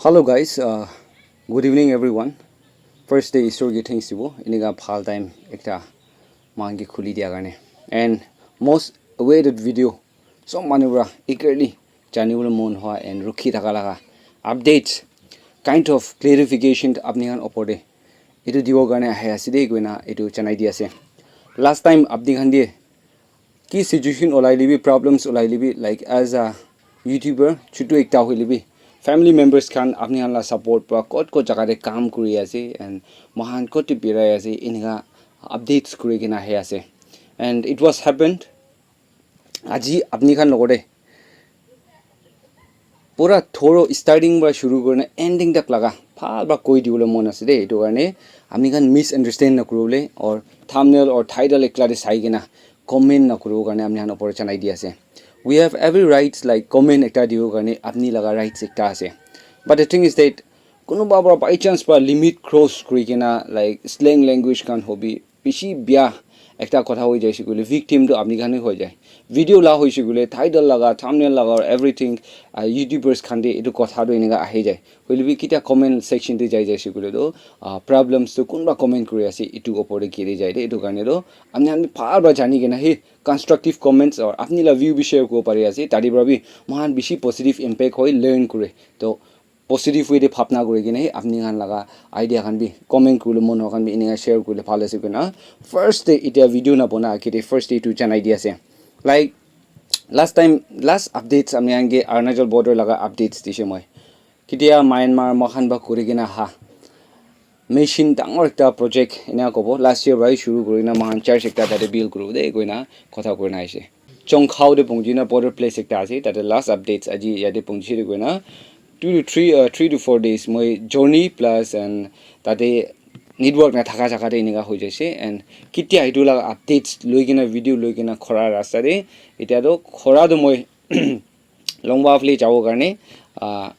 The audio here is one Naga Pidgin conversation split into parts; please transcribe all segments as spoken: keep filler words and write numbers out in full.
Hello guys, uh, good evening everyone. First day Isor ke thanks dibo. Enika bhal time ekta moikhan ke khuli dia karne. And most awaited video, sob manu para eagerly janibole mon hoa and rukhi thaka laga updates, kind of clarification apni khan opor te etu dibo karne ahi ase de koina etu janai di ase. Last time apni khan de ki situation olai lebi, problems olai lebi, like as a YouTuber, chutu ekta hoile bi, family members khan apni khan la support pra kot kot jaga te kam kuri ase and moikhan kot te birai ase, enika updates kuri kena ahi ase. And it was happened. Aji apni khan logote pura thorough starting pra shuru kurina ending tak laga bhal pra koi dibole mon ase de. Etu karne apni khan misunderstand nakuribole or thumbnail or title ekla de sai kena comment nakuribo karne apni khan opor janai di ase. We have every rights, like, comment ekta dibo karne apni laga rights ekta ase. But the thing is that kunuba pra by chance pra limit cross kuri kena, like, slang language khan hobi bishi bia ekta kotha hoi jaise koile victim tu apni khan hi hoi jai. Video la hoise koile title laga, thumbnail laga, everything, uh, YouTubers khan de etu kotha tu enika ahi jai. Hoile bi kitia comment section te jai jaise koile tu, uh, problems tu kunba comment kuri ase etu opor te giri jai de. Etu karne tu apni khan bi bhal pra jani kena hi constructive comments or apni la view bi share kuribo pari ase. Tade pra bi moikhan bishi positive impact hoi, learn kure. To positive way de bhabna kuri kena hi apni khan laga idea khan bi comment kuribole mon hoa khan bi enika share kurile bhal ase koina first day etia video na bona akhi de first day tu janai di ase. Like last time, last updates ami khan ke Arunachal border laga updates dise moi. Ketia Myanmar moikhan pra kuri kena aha machine dangor ekta project ena kobo, last year pra hi shuru kuri kena moikhan church ekta tate build kuribo de koina kotha kurina aise. Chongkhao te pongji na border place ekta ase, tate last updates aji yate pongji de koina two to three, uh, three to four days moi journey plus and tate network na thaka jaga te enika hoi jaise. And ketia etu laga updates loi kena, video loi kena khora rasta te, etia to khora to moi Longwa phale jabo karne, ah,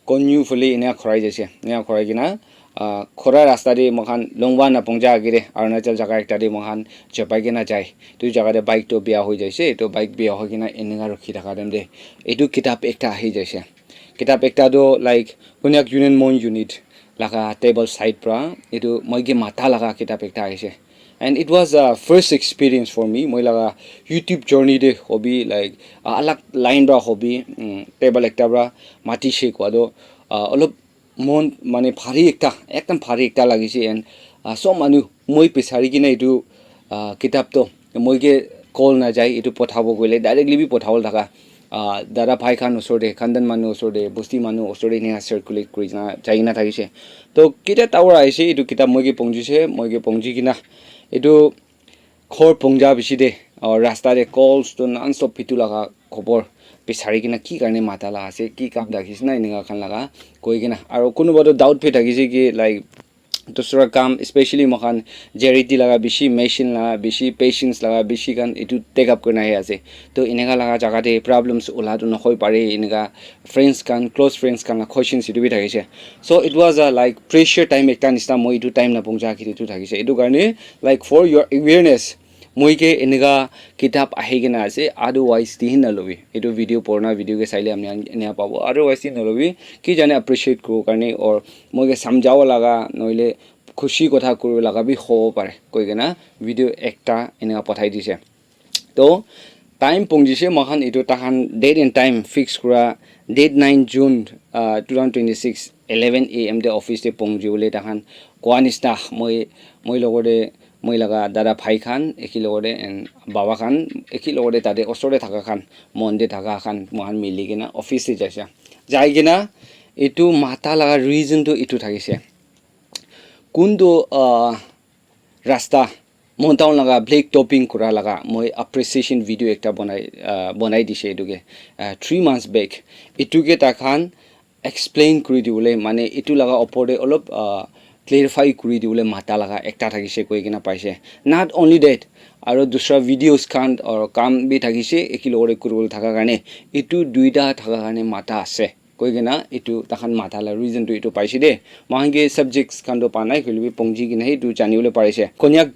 Konyu phale ena khorai jaise. Ena khorai kena, ah, khora rasta de moikhan Longwa na pongja agere Arunachal jaga ekta de moikhan chapai kena jai. Tu jaga de bike to bia hoi jaise. To bike bia hoi kena eneka rukhi thaka time de etu kitab ekta ahi jaise. Kitab ekta to, like, Konyak Union Mon Unit laga table side pra etu moi ke mata laga kitab ekta ahise. And it was a first experience for me. Moi laga YouTube journey de hobi, like, uh, alag line pra hobi, um, table ekta pra mati she kowa to, uh, olop mon mane bhari ekta, ekdam bhari ekta lagise. And, uh, sob manu moi bisari kena etu, uh, kitab to moi ke call na jai, etu pothabo koile directly bi pothabo thaka, ah, dada bhai khan osor de, khandan manu osor de, bosti manu osor de enika circulate kuri kena jai kena thakise. To kita tower ahise, etu kitab moi ke pongji se, moi ke pongji kena etu ghor pongja bishi de, ah, rasta de calls to non stop pitu laga khobor bisari kena ki karne mata la ase, ki kam thakise na enika khan laga koi kena. Aro kunuba to doubt bi thakise ki, like, dusra kam, especially moikhan charity laga bishi, mission laga bishi, patience laga bishi khan etu take up kurina ahi ase. To eneka laga jaga te problems ula tu nohoi pare, eneka friends khan, close friends khan la questions etu bi thakise. So it was a, like, pressure time ekta nisna, moi etu time na pongja kiri tu thakise. Etu karne, like, for your awareness, moi ke eneka kitab ahi kena ase, otherwise dihin nalobi. Etu video, purana video ke saile apni khan eneka pabo. Otherwise dihin nalobi, ki jane appreciate kuro karne, or moi ke samjhabo laga, nohile khushi kotha kuro laga bi hobo pare, koi kena video ekta eneka pothai dise. To time pongji se, moikhan etu takhan date and time fix kura, date nine June, uh, two thousand twenty-six, eleven A M te office te pongji bole takhan kowa nisna, moi, moi logote moi laga dada bhai khan, eki logote and baba khan, eki logote tate osor te thaka khan, mon te thaka khan, moikhan mili kena office te jaise. Jai kena etu mata laga reason tu etu thakise. Kun tu, ah, rasta, Mon Town laga black topping kura laga moi appreciation video ekta bonai, ah, bonai dise etu ke, ah, three months back. Etu ke takhan explain kuri dibole, mane etu laga opor te olop, ah, clarify kuri dibole mata laga ekta thakise koi kena paise. Not only that, aro dusra videos khan or kam bi thakise, eki logote kuribole thaka karne, etu duita thaka karne mata ase. Koi kena etu takhan mata la reason tu etu paise de. Moikhan ke subjects khan tu pa nai, hoile bi pongji kena hi etu jani bole parise. Konyak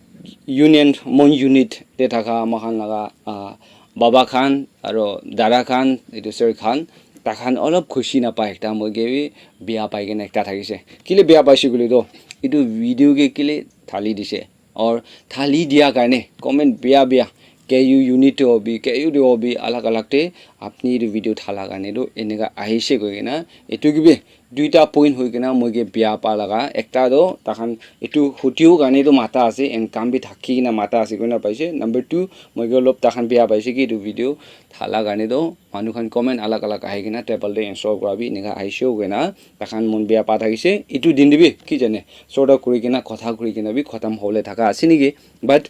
Union Mon Unit te thaka moikhan laga, ah, baba khan aro dada khan, etu sir khan, Takhan olop khushi napai ekta moi ke bi bia pai kena ekta thakise. Kile bia paise koile toh, etu video ke kile thali dise. Or thali dia karne comment bia bia, K U unit te hobi, K U te hobi, alag alag te apni etu video thala karne toh eneka ahise koi kena, etu ke bi duita point hoi kena moi ke bia pa laga. Ekta toh takhan etu hutiu karne toh mata ase and kam bi thaki kena mata ase koina paise. Number two, moi ke olop takhan bia paise ki etu video thala karne toh manu khan comment alag alag ahi kena table te install kura bi eneka ahise koi kena takhan mon bia pa thakise. Etu din te bi ki jane sort out kuri kena kotha kuri kena bi khatam hobole thaka ase niki, but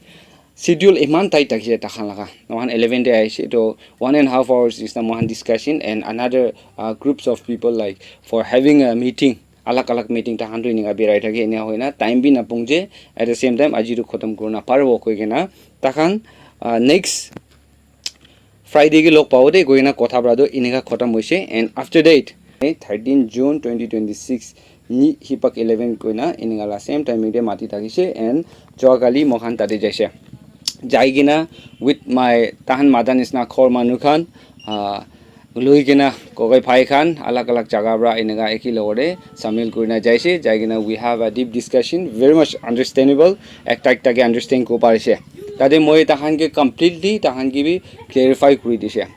schedule iman tight thakise takhan laga. Moikhan eleven te ahise toh one and half hours is the moikhan discussion and another uh, groups of people like for having a meeting, alag alag meeting takhan toh enika birai thake, enika hoina time bi napung je. At the same time aji toh khatam kurina paribo koi kena takhan uh, next Friday ke log pabo de koi kena kotha para toh enika khatam hoise. And after that, eh, thirteen June twenty twenty-six ni hipak eleven koina enika la same timing te mati thakise and joa kali moikhan tate jaise. Jai kena with my tahan mata nisna khor manu khan, uh, lui kena kokai phai khan alag alag jaga para enika eki logote samil kurina jaise. Jai kena we have a deep discussion, very much understandable, ekta ekta ke understand ko parise. Tate moi tahan ke completely tahan ke bi clarify kuri dise.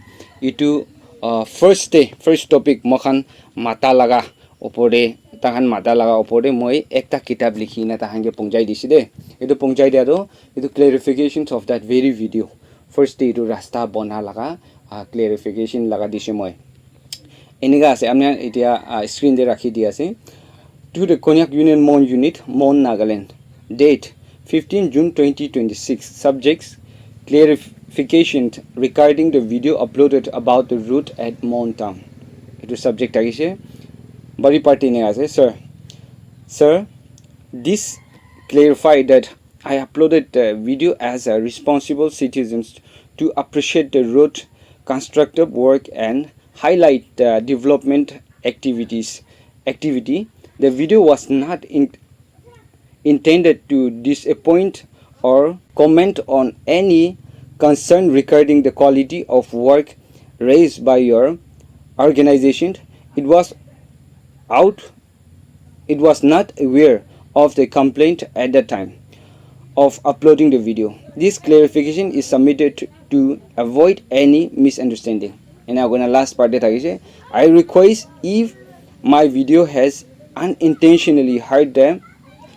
Itu uh, first day, first topic moikhan mata laga opor te, tahan mata laga opor te moi ekta kitab likhi na tahan ke pungjai dise de. Itu pungjai dia toh itu clarifications of that very video. First day itu rasta bona laga uh, clarification laga dise moi. Enika ase, ami khan etia uh, screen te rakhi di ase. To the Konyak Union Mon Unit, Mon, Nagaland. Date fifteen June twenty twenty-six. Subjects: clarification regarding the video uploaded about the route at Mon Town. Itu subject thakise. Body part enika ase, sir. Sir, this clarify that I uploaded the video as a responsible citizen to appreciate the road constructive work and highlight the development activities. Activity. The video was not in, intended to disappoint or comment on any concern regarding the quality of work raised by your organization. It was out it was not aware of the complaint at the time of uploading the video. This clarification is submitted to avoid any misunderstanding. And I'm gonna last part that I say, I request if my video has unintentionally hurt the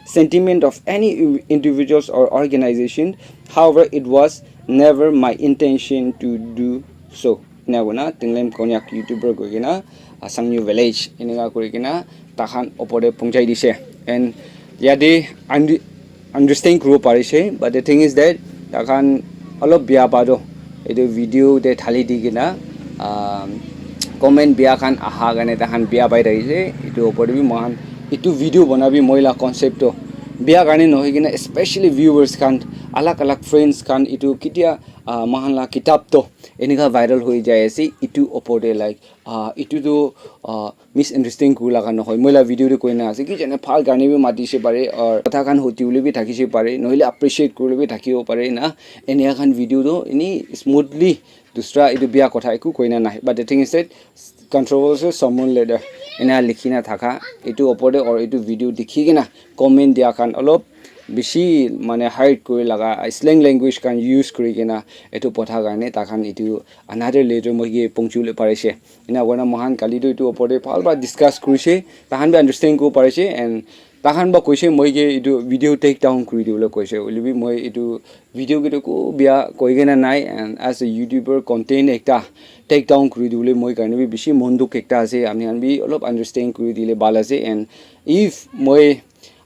sentiment of any individuals or organization. However, it was never my intention to do so. Ena koina Tinglem Konyak YouTuber koi kena Sangyu Village enika kuri kena takhan opor te pungjai dise. And yate understand kuribo parise, but the thing is that takhan olop bia pa toh etu video te thali di kena comment bia khan aha karne takhan bia pai thakise. Etu opor te bi moikhan etu video bona bi moi la concept toh bia karne nohoi kena, especially viewers khan, alag alag friends khan, etu ketia moikhan la kitab toh enika viral hoi jai ase, etu opor te like etu toh misunderstand kuri laga nohoi. Moi la video te koina ase ki jane bhal karne bi mati se pare, or kotha khan hoti bole bi thaki se pare, nohole appreciate kuribole bi thakibo pare na. Enia khan video toh eni smoothly dusra etu bia kotha eku koina nai. But the thing is that controversial someone leader ena likhi na thaka etu opor te or etu video dikhi kena comment dia khan olop bishi mane hide kuri laga slang language khan use kuri kena etu potha karne takhan etu another leader moi ke pongchule parise. Ena koina moikhan kali tu etu opor te bhal para discuss kurise, takhan bi understand kuribo parise and takhan ba koise moi ke etu video take down kuri dibole koise, hoile bi moi etu video ke tu eku bia koi kena nai. And as a YouTuber, content ekta take down kuri dibole moi karne bi bishi mon dukh ekta ase. Ami khan bi olop understand kuri dile bhal ase. And if moi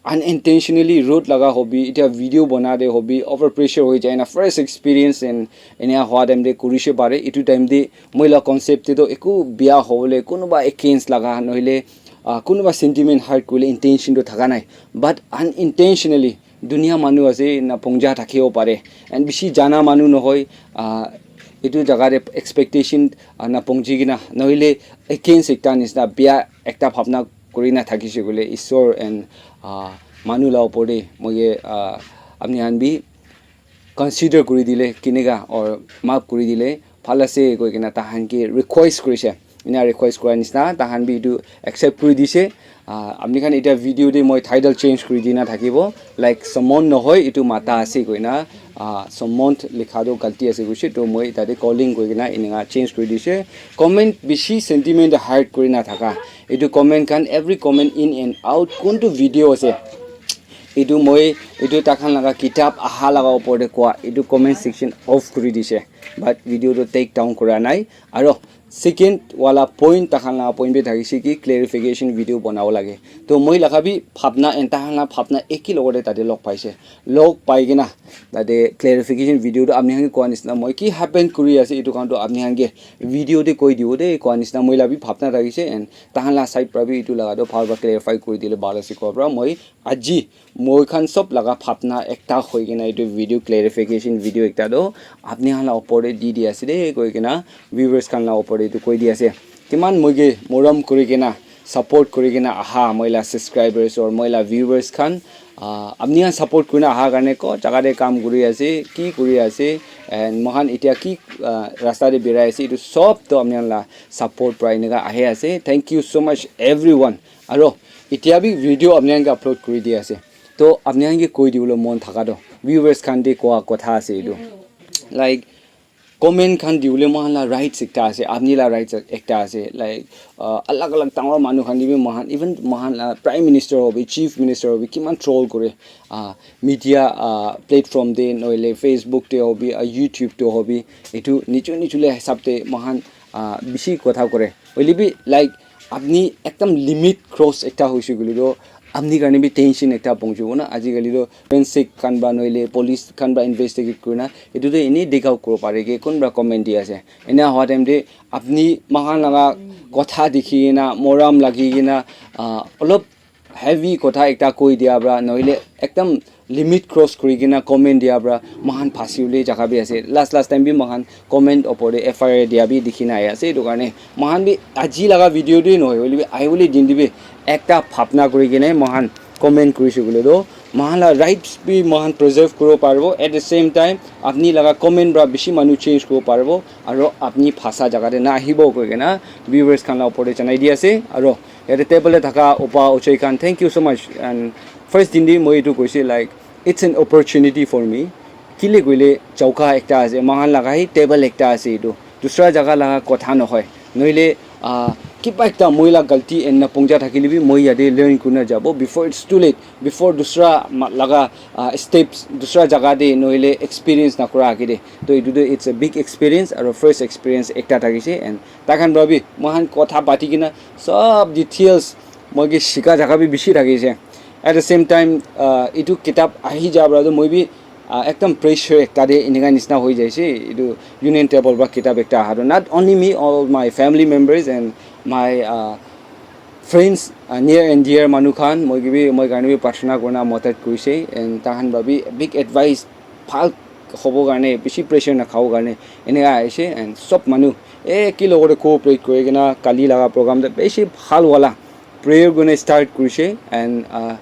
unintentionally rude laga hobi, etia video bona te hobi, over pressure hoi jai na, first experience and enia hua time te kurise pare, etu time te moi la concept te toh eku bia hobole kunuba against laga nohile kunuba sentiment hurt kurile intention toh thaka nai. But unintentionally dunia manu ase na pongja thakibo pare, and bishi jana manu nohoi, etu jaga te expectation na pongji kena nohile against ekta nisna bia ekta bhabna kuri na thakise koile Isor and manu la opor te moi ke apni khan bi consider kuri dile kineka or maaf kuri dile bhal ase koi kena takhan ke request kurise. ena request kura nisna tahan bi etu accept kuri dise. Ah, apni khan eta video te moi title change kuri dina thakibo, like, summon nohoi, etu mata ase koina, ah, summoned likha tu galti ase koise, to moi tate calling koi kena eneka change kuri dise. Comment bishi sentiment hurt kuri na thaka, etu comment khan, every comment in and out, kuntu video ase, etu moi, etu takhan laga kitab aha laga opor te koa, etu comment section off kuri dise, but video tu take down kura nai. Aro second wala point, takhan laga point bi thakise ki clarification video banabo lage. To moi laga bi bhabna and takhan laga bhabna eki logote tate log paise. Log pai kena tate clarification video to apni khan ke koa nisna moi ki happen kuri ase, etu khan to apni khan ke video te koi dibo de, koa nisna moi la bi bhabna thakise, and takhan la side pra bi etu laga to bhal pra clarify kuri dile bhal ase koa pra moi aji moi khan sob laga bhabna ekta hoi kena etu video clarification video ekta to apni khan la opor te di di ase de koi kena viewers khan la opor te etu koi di ase. Kiman moi ke morom kuri kena, support kuri kena aha moi la subscribers or moi la viewers khan, ah, apni khan support kurina aha karne ko jaga te kam kuri ase, ki kuri ase, and moi khan etia ki, ah, rasta te birai ase, etu sob to apni khan la support pra eneka ahi ase. Thank you so much everyone. Aro etia bi video apni khan ke upload kuri di ase. To apni khan ke koi dibole mon thaka to viewers khan te koa kotha ase etu. Like, comment khan dibole moi khan la rights ekta ase, apni la rights ekta ase. Like, uh, alag alag dangor manu khan te bi moi khan, even moi khan la prime minister hobi, chief minister hobi, kiman troll kore, uh, media, uh, platform te, nohole Facebook te hobi, uh, YouTube te hobi, etu nichu nichu le hisab te moi khan, uh, bishi kotha kore. Hoile bi, like, apni ekdam limit cross ekta hoise koile to apni karne bi tension ekta pongchibo na. Ajikali to forensic khan ba nohole police khan ba investigate kurina etu to eni dig out kuribo pare ke kun pra comment di ase. Ena howa time te apni moi khan laga kotha dikhi kena morom lagi kena, ah, olop heavy kotha ekta koi dia pra nohole ekdam limit cross kuri kena comment dia pra moi khan phasi bole jaga bi ase. Last last time bi moi khan comment opor te F I R dia bi dikhi na ahi ase. Etu karne moi khan bi aji laga video te nohoi, hoile bi ahibole din te bi ekta bhabna kuri kena moi khan comment kurise koile to moi khan la rights bi moi khan preserve kuribo paribo. At the same time, apni laga comment pra bishi manu change kuribo paribo, aro apni phasa jaga te na ahibo koi kena viewers khan la opor te janai di ase. Aro yate table te thaka opa ochoi khan, thank you so much. And first din te moi etu koise, like, it's an opportunity for me. Kile koile chauka ekta ase, moi khan laga hi table ekta ase etu. Dusra jaga laga kotha nohoi. Nohole, ah, kiba ekta moi la galti and napongja thakile bi moi yate learn kurina jabo. Before it's too late, before dusra ma-, laga, ah, steps, dusra jaga te nohole experience nakura age te. To etu to it's a big experience, aro first experience ekta thakise, and takhan pra bi moi khan kotha pati kena sob details moi ke shika jaga bi bishi thakise. At the same time, ah, etu kitab ahi ja pra to moi bi, ah, ekdam pressure ekta te eneka nisna hoi jaise. Etu Union Table pra kitab ekta aha to not only me, all my family members and my, ah, friends, ah, near and dear manu khan, moi ke bi, moi karne bi prarthana kurina madad kurise, and takhan pra bi big advice, bhal hobo karne, bishi pressure nakhabo karne eneka aise. And sob manu eki logote cooperate kuri kena kali laga program te bishi bhal wala prayer kurina start kurise. And, ah,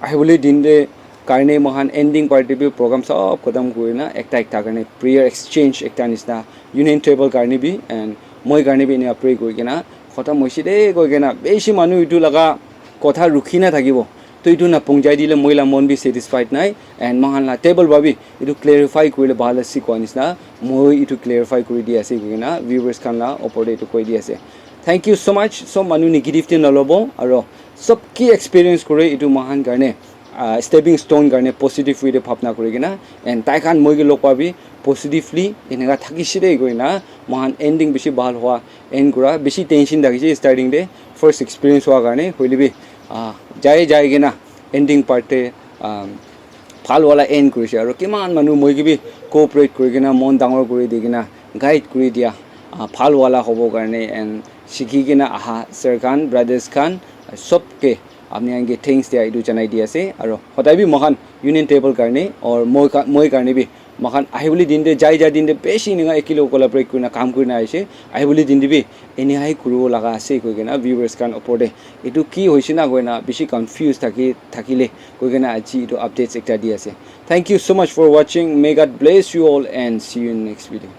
ahibole din te karne moi khan ending party bi program sob khatam kurina ekta ekta karne prayer exchange ekta nisna Union Table karne bi and moi karne bi eneka pray kuri kena khatam hoise de koi kena bishi manu etu laga kotha rukhi na thakibo. To etu napongchai dile moi la mon bi satisfied nai, and moi khan la table pra bi etu clarify kurile bhal ase koa nisna moi etu clarify kuri di ase koi kena viewers khan la opor te etu koi di ase. Thank you so much. Sob manu negative te nalobo, aro sob ki experience kore etu moi khan karne, ah, stepping stone karne positive way te bhabna kuri kena, and tai khan moi ke log pa bi positively eneka thakise de koi kena moi khan ending bishi bhal howa, end kura bishi tension thakise starting te first experience howa karne, hoile bi, ah, jai jai kena ending part te, ah, bhal wala end kurise. Aro kiman manu moi ke bi cooperate kuri kena mon dangor kuri di kena guide kuri dia, ah, bhal wala hobo karne and sikhi kena aha sir khan, brothers khan, sob ke apni khan ke thanks dia etu janai di ase. Aro hodai bi moi khan Union Table karne or moi ka-, moi karne bi moi khan ahibole din te, jai ja din te bishi eneka eki logote collaborate kurina kam kurina aise. Ahibole din te bi eneka hi kuribo laga ase koi kena viewers khan opor te etu ki hoise na koi na bishi confuse thaki, thakile koi kena aji etu updates ekta di ase. Thank you so much for watching. May God bless you all and see you in next video.